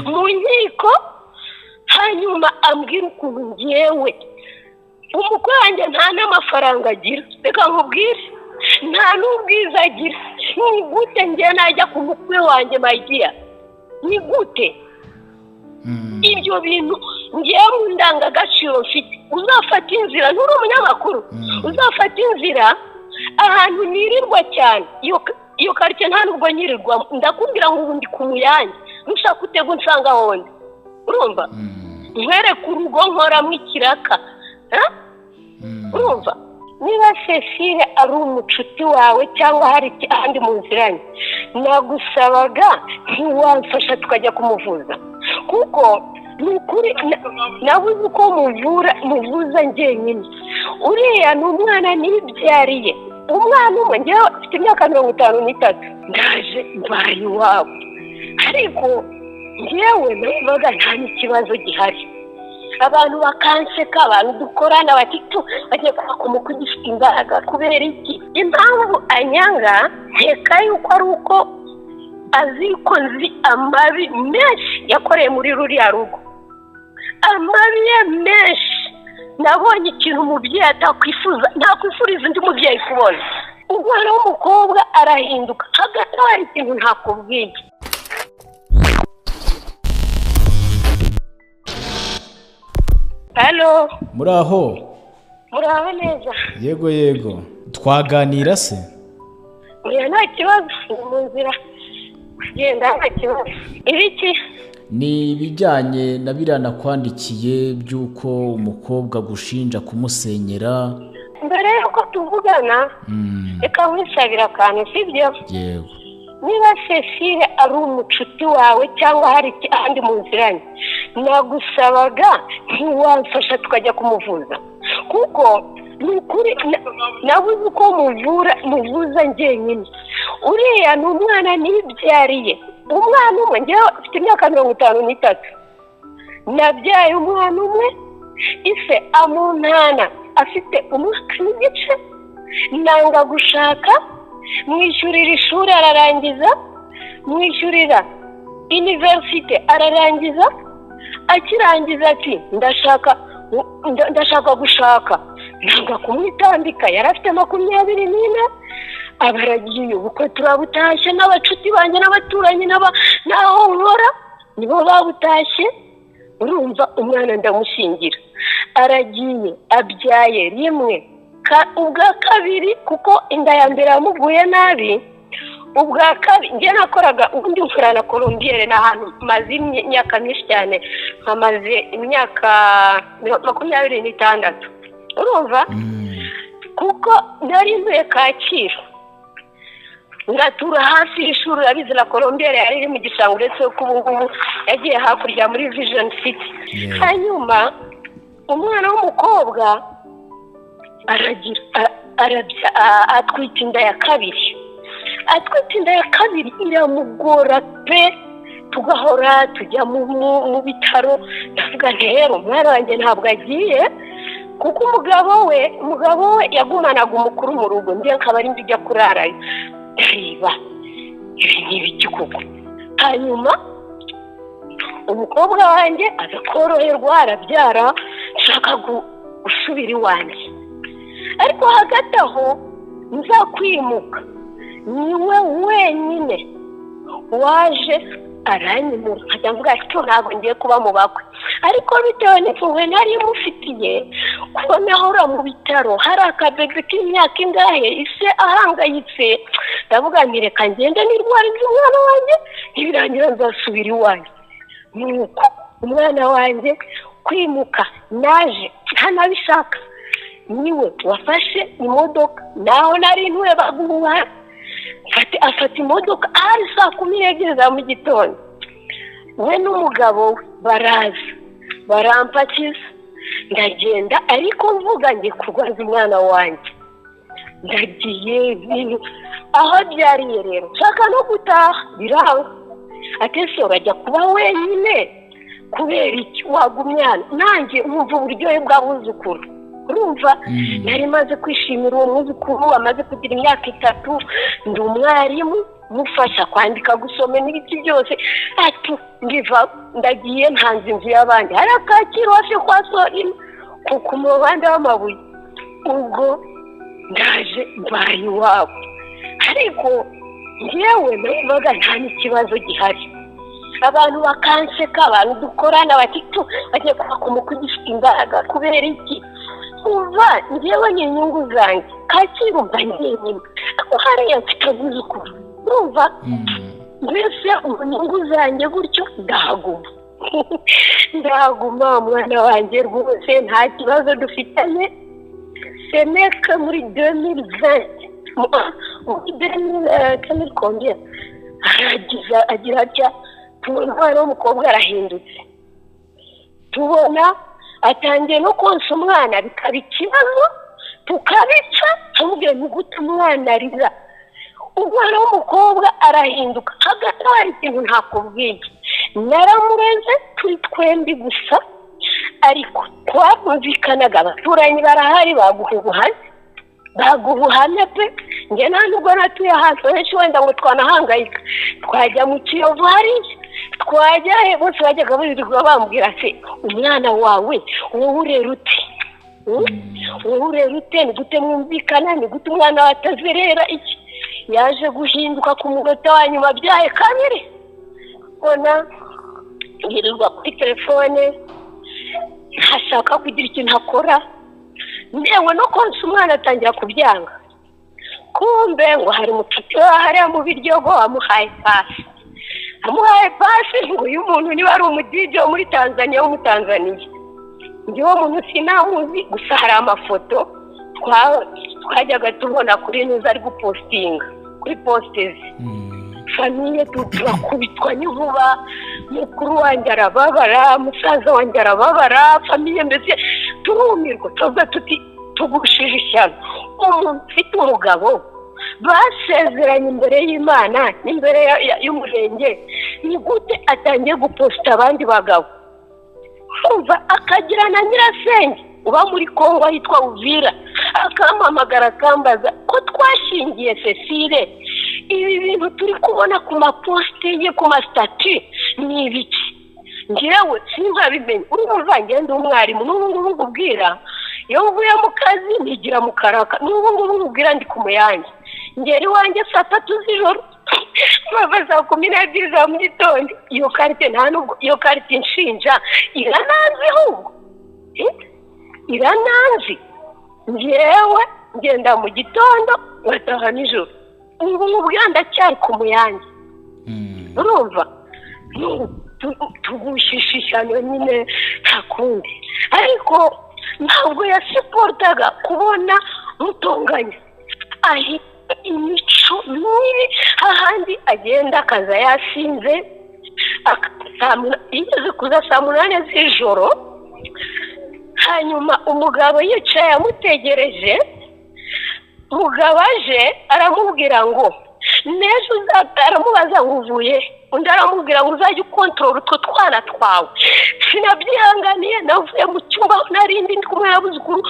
Mu nkiko, hanyuma ambwira ukuntu ngewe umukwe wanjye nta n'amafaranga agira, reka nkubwire, nta n'ubwiza agira. Ni gute ngewe najya ku mukwe wanjye, my dear? Ni gute? Ibyo bintu ngewe mu ndangagaciro mfite, uzafata inzira, nturi umunyamakuru, uzafata inzira ahantu nirirwa cyane, iyo karitsiye nta nubwo nyirirwa. Ndakubwira ngo ubu ndi ku Muyange, nushaka utega unsanga ahondi, urumva? Nkwereke urugo nkoramo ikiraka. Urumva, niba Cecile ari umucuti wawe cyangwa hari ahandi muziranye, nagusabaga ntiwamfasha tukajya kumuvuza, kuko ni ukuri nabuze uko muvura, muvuza njyenyine. Uriya ni umwana nibyariye, umwana umwe. Ngewe mfite imyaka 53, ndaje mbaye iwabo, ariko ngewe numvaga nta n'ikibazo gihari. Abantu bakanseka, abantu dukorana bati: "Tu bagiye kwaka umukwe ugifite imbaraga kubera iki?" Impamvu anyanga, nkeka yuko ari uko azi ko nzi amabi menshi yakoreye muri ruriya rugo, amabi ye menshi. Nabonye ikintu umubyeyi atakwifuza, ntakwifuriza undi mubyeyi kubona. Umwana w'umukobwa arahinduka. Hagati aho hari ikintu ntakubwiye. Halo? Muri aho? Muraho neza? Yego, twaganira se? Oya, nta kibazo, ndi mu nzira kugenda, nta kibazo. Ibiki? Ni ibijyanye na biriya nakwandikiye by'uko umukobwa agushinja kumusenyera. Mbere y'uko tuvugana, reka wisabira akantu, sibyo? Yego. Niba Cecile ari umucuti wawe cyangwa hari ahandi muziranye, nagusabaga ntiwamfasha tukajya kumuvuza, kuko ni ukuri nabuze uko muvura, muvuza njyenyine. Uriya ni umwana nibyariye, umwana umwe. Ngewe mfite imyaka 53, nabyaye umwana umwe, ise amuntana afite umwaka n'igice. Nanga gushaka, mwishyurira ishuri ararangiza, mwishyurira iniverisite ararangiza. Akirangiza ati: "Ndashaka gushaka." Nanga kumwitambika. Yari afite 24, aba aragiye. Ubukwe turabutashye n'abacuti banjye n'abaturanyi n'aho nkora, nibo babutashye. Urumva, umwana ndamushingira, aragiye, abyaye rimwe, ubwa kabiri, kuko inda ya mbere yamuguye nabi. Ubwa kabiri, njye nakoraga, ubundi nkorana na Colombiere, ni ahantu maze imyaka myinshi cyane, nkamaze imyaka 26, urumva? Kuko nari ntuye Kacyiru, ngatura hafi y'ishuri. Urabizi na Colombiere yari iri mu gishanga, uretse ko ubu ngubu yagiye hakurya muri Vision City. Hanyuma umwana w'umukobwa aragira atwita inda ya kabiri. Atwita inda ya kabiri iramugora pe, tugahora tujya mu bitaro. Ndavuga nti: "Rero umwana wanjye ntabwo agiye," kuko umugabo we yagumanaga umukuru mu rugo, njye akaba ari ujya kurarayo. Ndareba, ibi ni ibiki koko? Hanyuma umukobwa wanjye aza koroherwa, arabyara, nshaka gusubira iwanjye. Ariko hagati aho nza kwimuka, niwe wenyine waje aranyimura. Nkajya mvuga ati: "Ntabwo ngiye kuba mu bakwe." Ariko bitewe n'impuhwe nari mufitiye, kubona ahora mu bitaro, hari akabebe k'imyaka ingahe, ise ahangayitse, ndavuga nti: "Reka ngende nirwarize umwana wanjye, nibirangira nzasubira iwanjye." Nuko umwana wanjye kwimuka naje ntanabishaka, niwe wafashe imodoka naho nari ntuye baguha, afata imodoka ari saa 12 za mu gitondo, we n'umugabo we baraza barampakiza, ndagenda. Ariko mvuga ngiye kurwaza umwana wanjye, ndagiye ibintu aho abyariye. Rero nshaka no gutaha biranga, ati: "Ese urajya kuba wenyine kubera iki? Wagumye hano." Nanjye wumva uburyohe bw'abuzukuru, urumva? Nari maze kwishimira uwo mwuzukuru amaze kugira imyaka 3. Ndi umwarimu. mufasha kwandika, gusoma n'ibiki byose. Ati mbiva ndagiye ntanze inzu y'abandi hari akakiro hafi kwa Sorina ku muhanda w'amabuye. Ubwo ndaje mbaye iwabo, ariko njyewe numvaga nta n'ikibazo gihari. Abantu bakanseka, abantu dukorana bati tu bagiye kwaka umukwe ugifite imbaraga kubera iki? Umva njyewe ni inyungu zanjye, Kacyiru mba njyenyine, ariko hariya mfite abuzukuru, urumva mbese mu nyungu zanjye gutyo ndahaguma. Ndahaguma umwana wanjye rwose nta kibazo dufitanye. Semeka muri 2020, muri 2000 combien, aragiza agira atya, tubona umwana w'umukobwa arahindutse, tubona atangiye no konsa umwana bikaba ikibazo, tukabica tumubwira ni gute umwana arira. Umwana w'umukobwa arahinduka. Hagati aho hari ikintu ntakubwiye, naramurenze turi twembi gusa, ariko twumvikanaga, abaturanyi barahari baguha ubuhamya, baguha ubuhamya pe. Njye nta nubwo natuye ahantu henshi wenda ngo twanahangayika, twajya mu Kiyovu hariya, twajya he, bose bajyaga birirwa bambwira se umwana wawe wowe urera ute? Wowe urera ute? Ni gute mwumvikana? Ni gute umwana wawe atazerera iki? Yaje guhinduka ku munota wa nyuma abyaye kabiri, mbona yirirwa kuri telefone, ntashaka kugira ikintu akora, yewe no konsa umwana atangira kubyanga. Kumbe ngo hari umucuti we hariya mu Biryogo amuhaye pasi, amuhaye pasi ngo uyu muntu niba ari umudije wo muri Tanzania, w'Umutanzaniya. Njyewe muntu sinamuzi, gusa hari amafoto twajyaga tubona kuri nuza ari gupostinga kuri postezi. Famille turakubitwa n'inkuba, mukuru wanjye arababara, musaza wanjye arababara, famille mbese turumirwa, tuvuga tuti tugushije ishyano. Umuntu ufite umugabo basezeranye imbere y'Imana n'imbere y'umurenge, ni gute atangiye guposita abandi bagabo? Umva akagira na nyirasenge uba muri Kongo ahitwa Uvira, akampamagara akambaza ko twashingiye Cecile, ibi bintu turi kubona ku maposite ye, ku masitati ni ibiki? Njyewe sinkabimenye. Urumva ngenda umwarimu n'ubu ngubu nkubwira, iyo mvuye mu kazi nigira mu karaka, n'ubu ngubu nkubwira ndi ku Muyange, ngera iwanjye saa 3 z'ijoro, bava saa 12 za mu gitondo. Iyo karite nta nubwo iyo karite inshinja irananzi, ahubwo irananzi. Njyewe ngenda mu gitondo ngataha nijoro, ubu nkubwira ndacyari ku Muyange. Urumva tugushisha ishyano nyine nta kundi, ariko ntabwo yasiportaga kubona mutonganya, ahita imico mibi hahandi agenda akaza yasinze, yigeze kuza saa 8 z'ijoro, hanyuma umugabo yicaye amutegereje, umugabo aje aramubwira ngo n'ejo aramubaza ngo uvuye, undi aramubwira ngo uzajye ukontorora utwo twana twawe. Sinabyihanganiye, navuye mu cyumba narindi ndi kumwe n'abuzukuru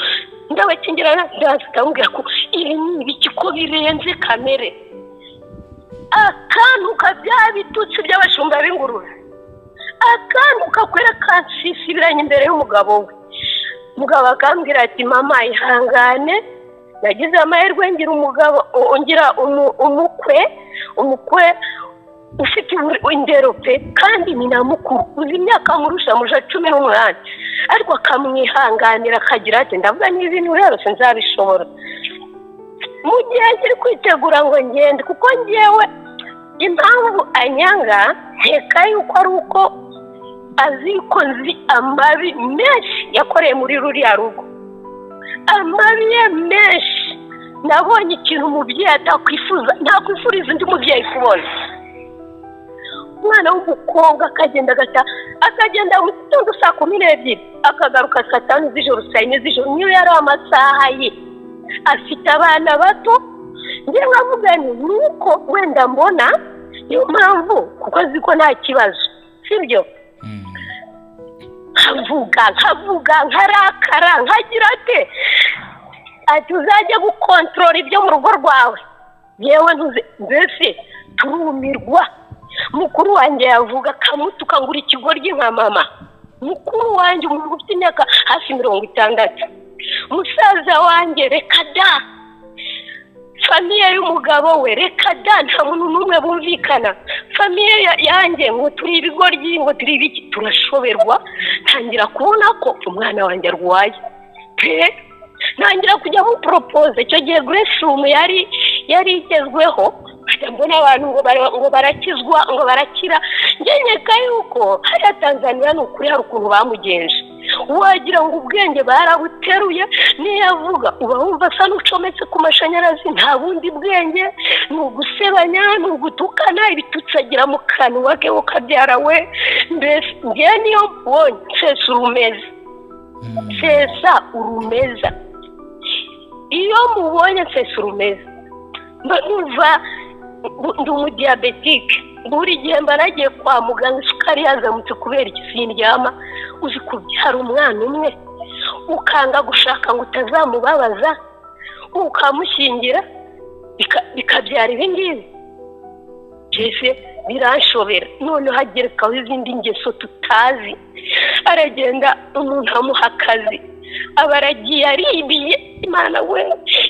ndabakingirana, ndaza ndamubwira ko ibi ni ibiki ko birenze kamere. Akantu bya bitutsi by'abashumba b'ingurube, akantu kakwera kansisibiranye imbere y'umugabo we. Umugabo akambwira ati mama ihangane, nagize amahirwe ngira umugabo, ngira umukwe, umukwe ufite indero pe, kandi ni na mukuru, uzi imyaka murusha 18, ariko akamwihanganira akagira ati ndavuga n'ibintu rero sinzabishobora. Mu gihe nkiri kwitegura ngo ngende, kuko ngewe impamvu anyanga nkeka yuko ari uko azi ko nzi amabi menshi yakoreye muri ruriya rugo, amabi ye menshi. Nabonye ikintu umubyeyi atakwifuza, ntakwifuriza undi mubyeyi kubona. Umwana w'umukobwa akagenda agata, akagenda mu gitondo saa 12, akagaruka saa 5 z'ijoro, saa 4 z'ijoro, niyo yari amasaha ye, afite abana bato. Njye nkavuga nti nuko wenda mbona niyo mpamvu, kuko azi ko nta kibazo, sibyo? Nkavuga nkarakara nkagira ate, ati uzajya gukontorora ibyo mu rugo rwawe, yewe ntuze mbese Turumirwa. Mukuru wanjye yavuga akamutuka ngo uri ikigoryi nka mama. Mukuru wanjye, umuntu ufite imyaka hafi 60, musaza wanjye, reka da. Famille y'umugabo we, reka da, nta muntu n'umwe bumvikana. Famille yanjye ngo turi ibigoryi, ngo turi ibiki. Turashoberwa. Ntangira kubona ko umwana wanjye arwaye pe. Ntangira kujya muporopoze. Icyo gihe Grace Room yari igezweho, nkajya mbona abantu ngo barakizwa, ngo barakira. Nkeka yuko hariya Tanzania, ni ukuri, hari ukuntu bamugenje, wagira ngo ubwenge barabuteruye. Niyo avuga uba wumva asa n'ucometse ku mashanyarazi. Nta bundi bwenge, ni ugusebanya, ni ugutukana, ibitutsi agira mu kanwa ke ukabyara we. Mbese ngewe niyo mbonye nsesa urumeza, nsesa urumeza. Iyo mubonye nsesa urumeza, mba numva ndi umudiyabetike. Buri gihe mba nagiye kwa muganga, isukari yazamutse. Kubera iki? Sindyama. Uzi kubyara umwana umwe, ukanga gushaka ngo utazamubabaza, ukamushyingira, bikabyara ibi ngibi? Mbese biranshobera. Noneho hagerekaho izindi ngeso tutazi. Aragenda, umuntu amuha akazi, aba aragiye, aribiye. Imana we,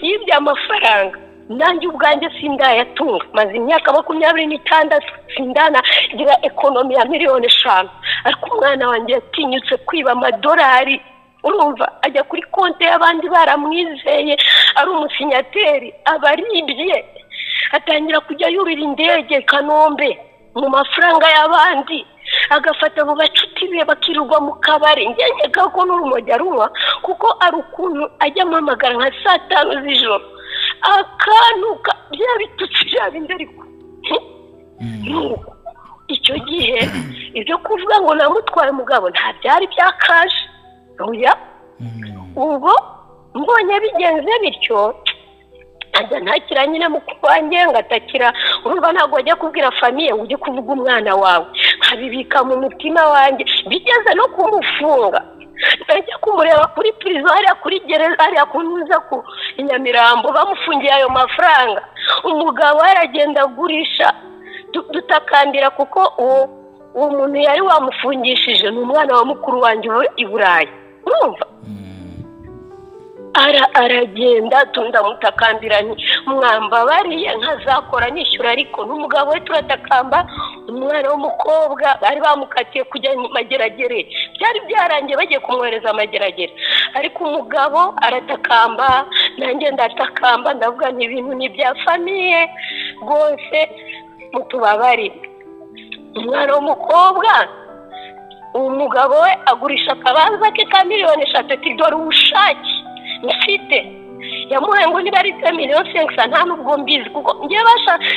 yibye amafaranga. Nanjye ubwanjye sindayatunga, maze imyaka 26 sindanagira économie ya miliyoni 5. Ariko umwana wanjye yatinyutse kwiba amadolari. Urumva, ajya kuri konti y'abandi baramwizeye, ari umusinyateri, aba aribye. Atangira kujya yurira indege Kanombe mu mafaranga y'abandi, agafata abo bacuti be bakirirwa mu kabari. Nkeka ko n'urumogi arunywa, kuko ari ukuntu ajya ampamagara nka saa 5 z'ijoro, akantuka bya bitutsi bya bindi. Ariko nuko icyo gihe ibyo kuvuga ngo namutwaye umugabo nta byari byakaje, oya. Ubwo mbonye bigenze bityo, ajya ntakira nyine mukuru wanjye, ngatakira. Urumva, ntabwo wajya kubwira famille ngo ujye kuvuga umwana wawe. Nkabibika mu mutima wanjye. Bigeze no kumufunga, najya kumureba kuri prison, hariya kuri gereza, hariya kunyuza ku i Nyamirambo, bamufungiye ayo mafaranga. Umugabo aragenda agurisha. Dutakambira, kuko uwo muntu yari wamufungishije ni umwana wa mukuru wanjye uba i Burayi. Urumva, aragenda, ndamutakambira nti: "Mwambabariye nkazakora nishyura." Ariko n'umugabo we turatakamba. Umwana w'umukobwa bari bamukatiye kujya mu Mageragere, byari byarangiye, bagiye kumwohereza Amageragere. Ariko umugabo aratakamba, nanjye ndatakamba, ndavuga nti: "Ibintu ni ibya famille rwose, mutubabarire." Umwana w'umukobwa, umugabo we agurisha akabanza ke ka miliyoni 3, ati: "Dore ubushake mfite." Yamuhaye ngo niba ari 2,5 millions, nta nubwo mbizi, kuko njye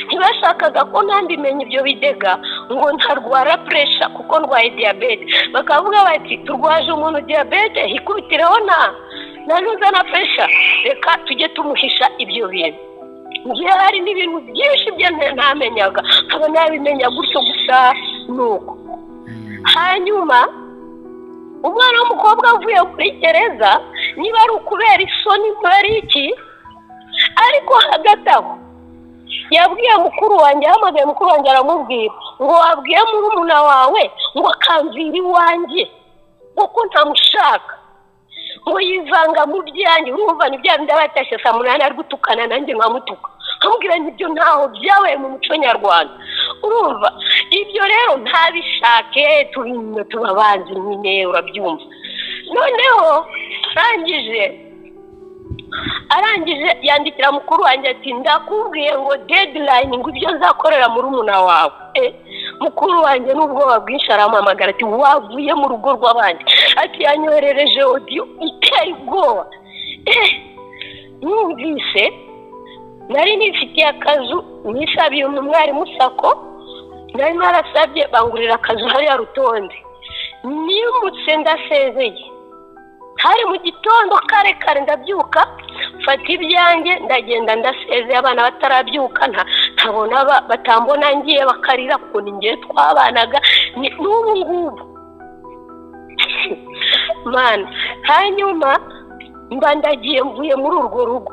ntibashakaga ko nambimenya ibyo bidega, ngo ntarwara pressure, kuko ndwaye diyabete. Bakavuga bati: "Turwaje umuntu diyabete, hikubitireho na nuza na pressure, reka tujye tumuhisha ibyo bintu." Ngiye hari n'ibintu byinshi bye ntamenyaga, nkaba nabimenya gutyo gusa. Nuko hanyuma umwana w'umukobwa avuye kuri gereza, niba ari ukubera isoni, niba ari iki, ariko hagati aho yabwiye mukuru wanjye, yahamagaye mukuru wanjye, aramubwira ngo: "Wabwiye murumuna wawe ngo akamvira iwanjye, kuko ntamushaka, ngo yivanga mu byanjye." Urumva, ni bya bindi aba yatashye saa 8 ari gutukana, nanjye nkamutuka, nkamubwira nti: "Ibyo ntaho byabaye mu muco nyarwanda." Urumva, ibyo rero ntabishake, tuba banzi nyine, urabyumva. Noneho arangije yandikira mukuru wanjye ati: "Ndakubwiye ngo deadline, ngo ibyo nzakorera murumuna wawe." Mukuru wanjye n'ubwoba bwinshi arampamagara ati: "Wavuye mu rugo rw'abandi?" Ati yanyoherereje audio iteye ubwoba. Numvise nari nifitiye akazu, nisabiye umwarimu SACCO, nari narasabye bangurira akazu hariya Rutonde. Nimutse, ndasezeye. Hari mu gitondo kare kare, ndabyuka, mfata ibyanjye, ndagenda, ndasezeye abana batarabyuka, ntabona batambona ngiye bakarira, kuko ni ngewe twabanaga n'ubu ngubu mana. Hanyuma mba ndagiye, mvuye muri urwo rugo.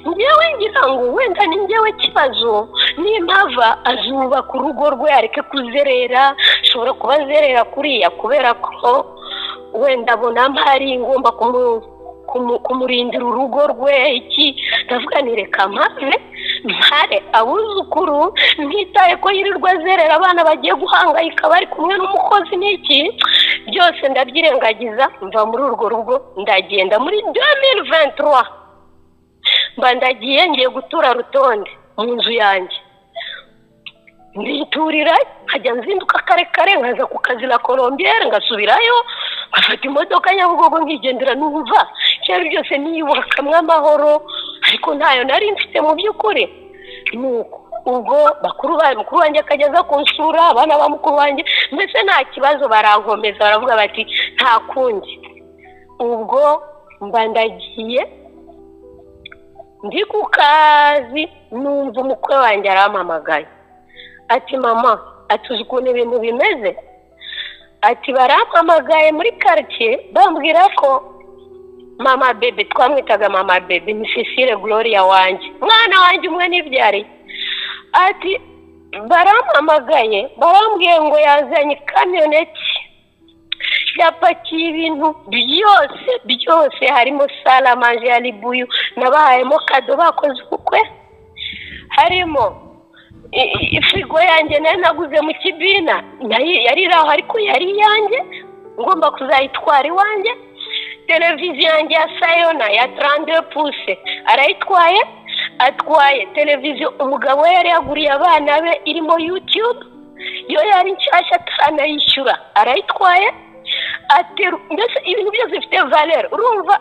Ngewe ngira ngo wenda ni ngewe kibazo, nimpava azubaka urugo rwe areke kuzerera. Ashobora kuba azerera kuriya kubera ko wenda abona mpari ngomba kumurindira urugo rwe iki. Ndavuga ni reka mpave mpare abuzukuru, ntitaye ko yirirwa azerera, abana bagiye guhangayika bari kumwe n'umukozi n'iki byose ndabyirengagiza. Mva muri urwo rugo ndagenda muri 2023, mba ndagiye ngiye gutura Rutonde mu nzu yanjye, nditurira, nkajya nzinduka kare kare nkaza ku kazi na Colombiere, ngasubirayo nkafata imodoka Nyabugogo nkigendera. Numva cyari byose niyubakamwe amahoro, ariko ntayo nari mfite mu by'ukuri. Nuko ubwo bakuru ba mukuru wanjye akajya aza kunsura, abana ba mukuru wanjye, mbese nta kibazo, barankomeza baravuga bati nta kundi. Ubwo mba ndagiye ndi ku kazi, numva umukwe wanjye arampamagaye ati mama, ati uzi ukuntu ibintu bimeze, ati barampamagaye muri quartier bambwira ko mama bebe, twamwitaga mama bebe, ni Cecile Gloria wanjye, mwana wanjye umwe nibyariye, ati barampamagaye barambwiye ngo yazanye ikamyoneti yapakiye ibintu byose byose, harimo salle à manger ya Libuyu nabahayemo cadeau bakoze ubukwe, harimo frigo yanjye nari naguze mu kibina, nayo yari iri aho ariko yari iyanjye ngomba kuzayitwara iwanjye, televiziyo yanjye ya Sayona ya 32 pouces arayitwaye, atwaye televiziyo umugabo we yari yaguriye abana be irimo YouTube, yo yari nshyashya ataranayishyura arayitwaye, mbese ibintu byose bifite valeur. Urumva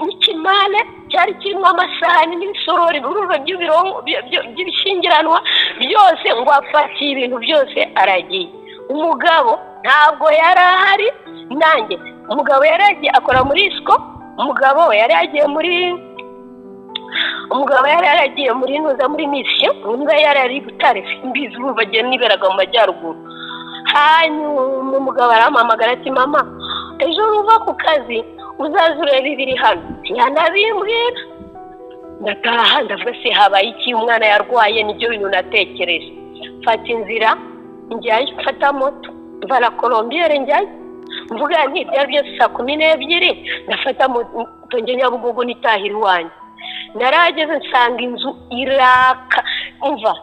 n'ikimale cyari kirimo amasahani n'ibisorori, urumva by'ibishyingiranwa byose, ngo afatiye ibintu byose aragiye. Umugabo ntabwo yari ahari, nanjye umugabo yari yagiye akora muri isiko, umugabo we yari yagiye muri umugabo yari yaragiye muri nuza muri mission, niba yari ari Butare simbizi, urumva agiye niberaga mu majyaruguru. Hanyuma umugabo arampamagara ati mama, ejo nuva ku kazi uzaze urebe ibiri hano. Ntiyanabimbwira. Ndataha ndavuga se habaye iki, umwana yarwaye, nibyo bintu natekereje. Mfata inzira njyayo, mfata moto mva na Colombiere njyayo, mvuga nti byari byose saa 12 ndafata moto njye Nyabugogo nitahira iwanjye. Narageze nsanga inzu iraka, umva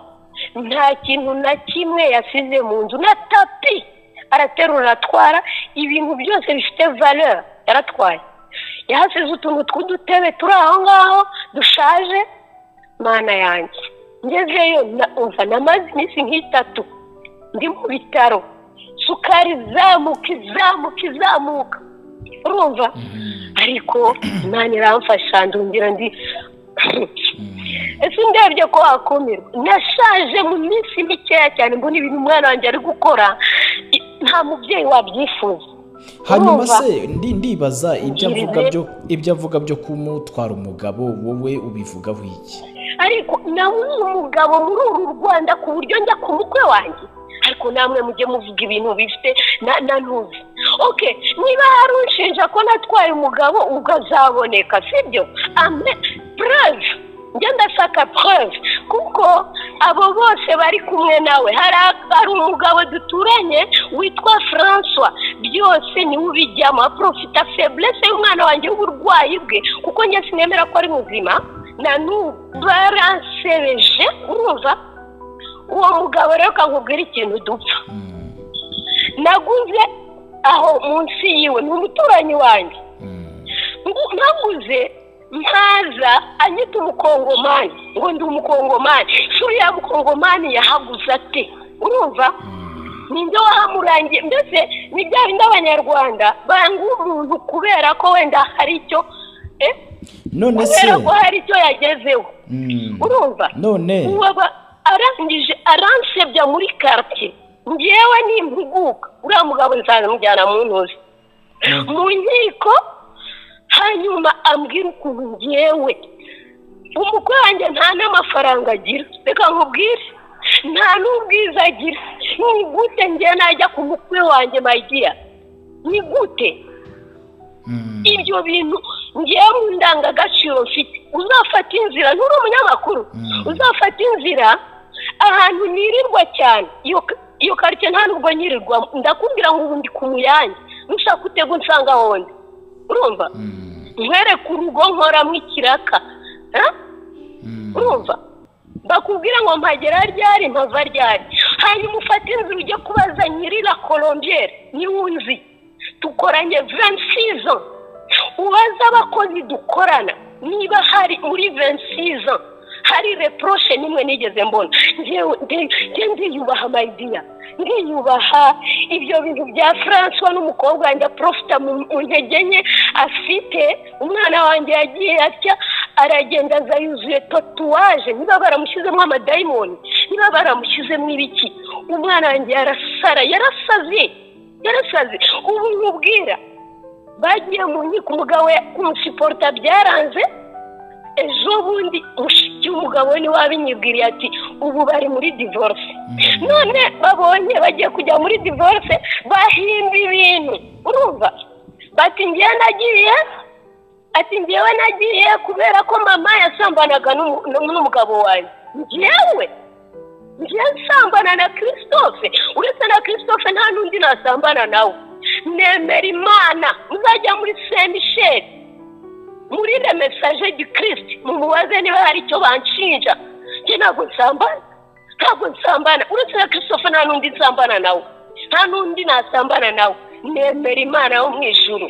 nta kintu na kimwe yasize mu nzu, na tapis araterura aratwara, ibintu byose bifite valeur yaratwaye. Yahasize utuntu tw'udutebe turi aho ngaho dushaje. Mana yanjye, ngezeyo umva namaze iminsi nk'itatu ndi mu bitaro, sukari izamuka izamuka izamuka, urumva, ariko Imana iramfasha ndongera ndi. Ese ndebye ko wakumirwa, nashaje mu minsi mikeya cyane, mbona ibintu umwana wanjye ari gukora nta mubyeyi wabyifuza. Hanyuma Urumva? se ndibaza ibyo avuga Ngirize. byo, ibyo avuga byo kumutwara umugabo, wowe ubivugaho iki? Ariko nabuze umugabo muri uru Rwanda ku buryo njya ku mukwe wanjye? Ariko namwe mujye muvuga ibintu bifite na ntuzi. Okay, niba hari unshinja ko natwaye umugabo, ubwo azaboneka, sibyo? Ame preuve, njye ndashaka preuve, kuko abo bose bari kumwe nawe, hari umugabo duturanye witwa Francois, byose niwe ubijyamo, aprofita faiblesse y'umwana wanjye y'uburwayi bwe, kuko njye sinemera ko ari muzima na n'ubu. Baransebeje, urumva. Uwo mugabo rero kakubwira ikintu dupfa, naguze aho munsi yiwe, ni umuturanyi wanjye, naguze mpaza anyita umukongomani, ngo ndi umukongomani. Si uriya mukongomani yahaguze ate? Urumva, ninde wahamurangiye? Mbese ni bya bindi abanyarwanda banga umuntu kubera ko wenda hari icyo None se kubera ko hari icyo yagezeho. Urumva, None uwo arangije aransebya muri quartier. Ngewe nimpuguka uriya mugabo nzamujyana mu ntuzi mu nkiko, hanyuma ambwira ukuntu ngewe umukwe wanjye nta n'amafaranga agira, reka nkubwire, nta n'ubwiza agira. Ni gute ngewe najya ku mukwe wanjye, my dear? Ni gute ibyo bintu? Ngewe mu ndangagaciro mfite, uzafata inzira, nturi umunyamakuru, uzafata inzira ahantu nirirwa cyane, iyo karitsiye nta nubwo nyirirwa, ndakubwira ngo ubu ndi ku Muyange, nushaka utega unsanga wundi, urumva? Nkwereke urugo nkoramo ikiraka, urumva? Bakubwira ngo mpagera ryari, mpava ryari. Hanyuma ufate inzira ujye kubaza nyiri La Colombière, niwe unzi, dukoranye 26 ans. Ubaze abakozi dukorana niba hari muri 26 ans hari reproche nimwe nigeze mbona. Njyewe ndiyubaha, my dear, ndiyubaha. Ibyo bintu bya Francois n'umukobwa wanjye aprofita mu ntege nke afite. Umwana wanjye yagiye atya, aragenda aza yuzuye tatouage, niba baramushyizemo amadayimoni, niba baramushyizemo ibiki, umwana wanjye yarasara, yarasaze, yarasaze. Ubu nkubwira bagiye mu nkiko, umugabo kumusupporta byaranze. Ejo bundi mushiki w'umugabo we niwe wabinyibwiriye, ati ubu bari muri divorce. None babonye bagiye kujya muri divorce, bahimba ibintu, urumva? Bati ngewe nagiye, ati ngewe nagiye kubera ko mama yasambanaga n'umugabo wanjye. Ngewe nsambana na Christophe? Uretse na Christophe nta n'undi nasambana nawe. Nemera Imana. Muzajya muri Saint Michel, muri Le Messager du Christ, mumubaze niba hari icyo banshinja. Njye ntabwo nsambana, ntabwo nsambana. Uretse na Christophe nta n'undi nsambana nawe, nta n'undi nasambana nawe. Nemera Imana yo mu ijuru.